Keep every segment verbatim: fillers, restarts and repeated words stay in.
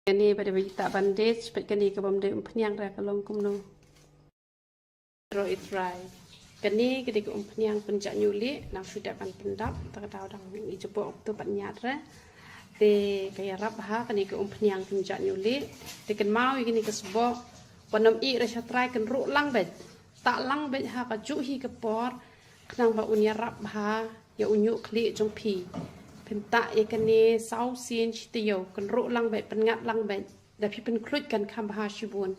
Kane ba dei ba ita bandage, peit kane ka bym dei umphniang re ka long kumno. Ro itrai. Kane ka dei ka umphniang pynjah ñiuh lieh, nang shu dep ban pyndap, ta ka daw dang i jabok tu pat ñiat re. Te ka ïarap ha kane ka umphniang pynjah ñiuh lieh. Te kynmaw ïa kane ka sbok, wan ym ih re sha trai, kynruh lang beit. Ta lang beit ha ka juh hi ka por, khnang ba un ïarap ha ïa u ñiuh khlieh jong phi. Phin ta ïa kane saw sien shi taïew, kynruh lang beit, pynngat lang beit. Da phi pynkhluit kan kham bha shibun.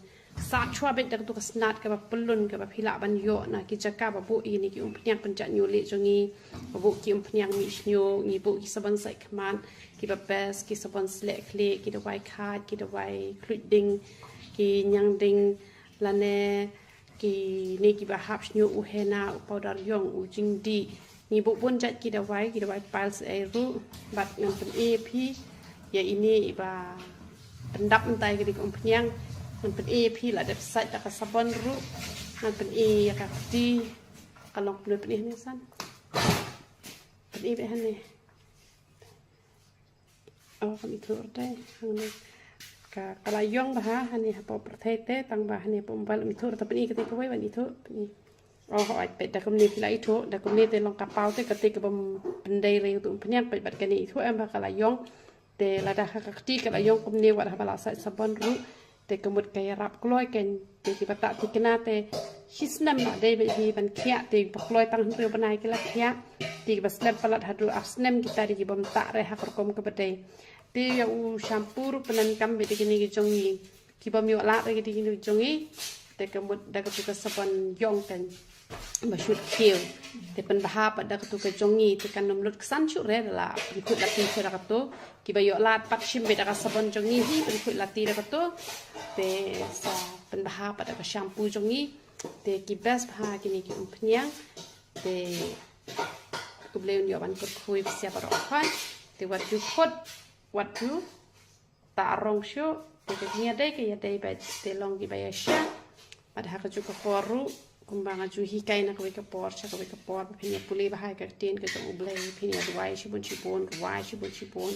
Sa chwa beit da katu ka snat kaba pyllun kaba phi lah ban ïoh na ki jaka ba buh ïa kine ki umphniang pynjah ñiuh lieh jong ngi. Ba buh ki umphniang mih shñiuh, ngi buh ki sabon sait khmat, kiba best, ki sabon sleh khlieh, ki dawai khaid, ki dawai khluit ding, ki ñiang ding, lane kine kiba hap shñiuh, u henna, u powder ïong, u jingdih. Ngi buh bun jait ki dawai, ki dawai piles ei ruh, bad ngan pyni ïa phi ïa ine iba pyndap mynta ïa kane ka umphniang. Ngan pyni ïa phi, la dep sait da ka sabon ruh. Ngan pyni ïa ka kti. Ka long kumno, pyni hangne san. Pyni beit hangne. Oh, kam ithuh re te hangne. Ka, ka la ïong bha hangne hapoh pyrthei te, tang ba hangne hapoh mobile ym ithuh re te, pyni kata kawei ban ithuh, pyni. Oh, hooid, peit da kumne phi la ithuh, da kumne te long ka paw te, kata ka bym pyndei re ïa utu umphniang, peit bad kane ithuh em ba ka la ïong. Te lada ha ka kti ka la ïong kumne, wat haba la sait sabon ruh, te ka mut ka ïarap kloi kein. Te kiba ta thikna te shi snem ba dei beit hi ban khiah, te ba kloi tang hynriew bnai ki la khiah. Te kiba slem palat haduh ar snem kita, te ki bym ta re ha ka rukom kaba dei. Te ïa u shampoo ruh pyndonkam beit da kine ki jong ngi. Ki bym ïoh lad re ki da kine ki jong ngi, te ka mut da katu ka sabon ïong kein ba shu khiew. Te pynbha pat da katu ka jong ngi, te kan ym lut ksan shuh re, da la pynkhuid lati shuh da katu. Kiba ïoh lad pat, shim beit da ka sabon jong ngi hi, pynkhuid lati da katu. Te sa pynbha pat da ka shampoo jong ngi. Te ki best bha kine ki umphniang. Te U Blei un ïoh ban kyrkhu ïa phi baroh khoit. Te wat ju khut, wat ju ta rong shuh, te ka jingïadei ka ïadei beit, te long kiba ïaishah. Bad ha kajuh ka por ruh, kumba nga ju hikai na kawei ka por sha kawei ka por, ba phin ïa pule bha ïa ka ktien ka jong U Blei, phin ïa duwai shibun shibun, duwai shibun shibun.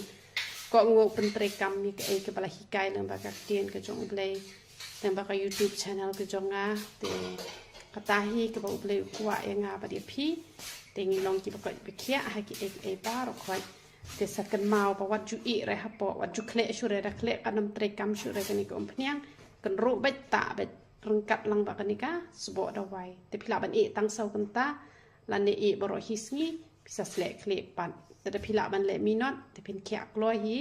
Kohnguh, pyntreikam ïa kaei kaba la hikai lyngba ka ktien ka jong U Blei, lyngba ka YouTube channel ka jong nga. Te kata hi kaba U Blei u kwah ïa nga bad ïa phi. Te ngin long kiba koit ba khiah ha kiei kiei baroh khoit. Te sa kynmaw ba wat ju ih re hapoh, wat ju khleh shuh re, da khleh kan ym treikam shuh re kane ka umphniang. Kynruh beit, ta beit, ryngkat lang bad kane ka sboh dawai. Te phi lah ban ih tang saw kynta, lane ih baroh hi sngi, phi sa sleh khleh pat. Te da phi lah ban leh minot, te phin khiah kloi hi.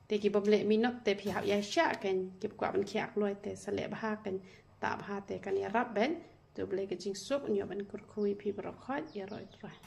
Te ki bym leh minot, te phi hap ïaishah kein, kiba kwah ban khiah kloi, te sa leh bha kein, ta bha, te kan ïarap beit. Te U Blei ka jingsuk un ïoh ban kyrkhu ïa phi baroh khoit, ïaroh ïa U Trai.